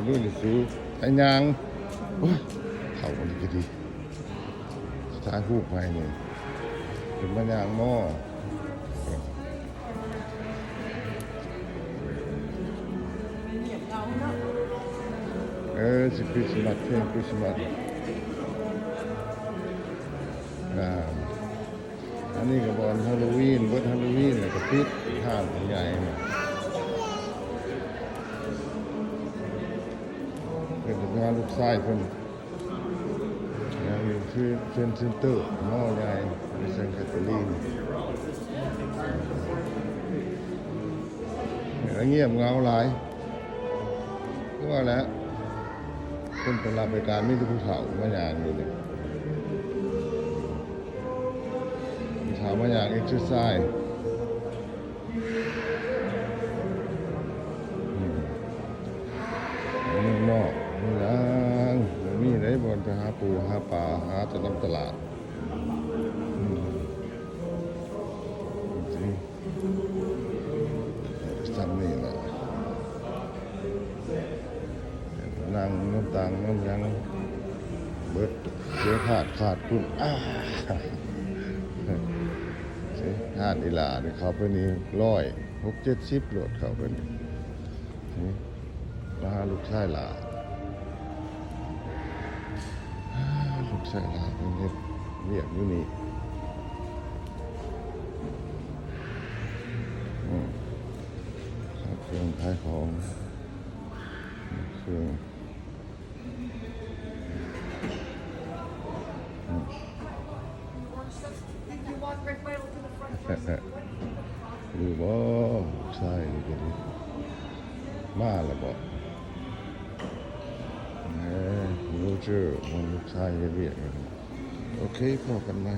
ດູນີ້ຄືໄອ້ຍ່າງ ໂອ້ຍ ເຖົ້າມັນກໍດີ ຖ່າຍຮູບໃຫ້ນີ້ ເປັນມາຍ່າງໝໍ້ ເອີ ຊິຄຣິສມາສ ເພງຄຣິສມາສ ງາມ. ອັນນີ້ກໍບ່ອນຮາໂລວີນ ເບິດຮາໂລວີນແລ້ວກໍປິດ ຮ້ານໃຫຍ່ ເພິ່ນໄປຫາລູກຊາຍເພິ່ນ ຢູ່ທີ່ເຊັນເຊັນເຕີ ມໍໃຫຍ່ ຢູ່ເຊັນແຄທເທີລີນ ແລ້ວງຽບເຫງົາຫຼາຍ. ຄືວ່າແຫຼະ ຄົນໄປລັບໄປການ ມີແຕ່ຜູ້ເຖົ້າມາຍ່າງຢູ່ນີ້ ຜູ້ເຖົ້າມາຍ່າງເອັກເຊີໄຊ ອືມ ເມືອງນອກ ມີຫຍັງ ບໍ່ມີໃດ ບ່ອນໄປຫາປູຫາປາ ຫາແຕ່ນຳຕະຫຼາດ ອືມ ສ່ຳນີ້ແຫຼະ ນັ່ງນຳຕັ່ງນຳຫຍັງເບິດ ເສຍທາດຂາດທຶນ ອ້າ ເສຍທາດ ອີ່ຫຼ້ານີ້ເຂົ້າໄປນີ້ ຮ້ອຍຫົກເຈັດສິບໂລດ ເຂົ້າໄປນີ້ ນີ້ ມາຫາລູກຊາຍຫຼ້າ ລູກຊາຍຫຼ້າເພິ່ນເຮັດວຽກຢູ່ນີ້ ອືມ ຂາຍເຄື່ອງຂາຍຂອງ ເຄື່ອງ ອືມ. ຫຼືບໍ່ ລູກຊາຍນີ້ກໍດີ ມາແລ້ວບໍ? ເອີ ໂຣເຈີ ມັນລູກຊາຍເຮັດວຽກຢູ່. ໂອເຄ ພໍ້ກັນໃໝ່.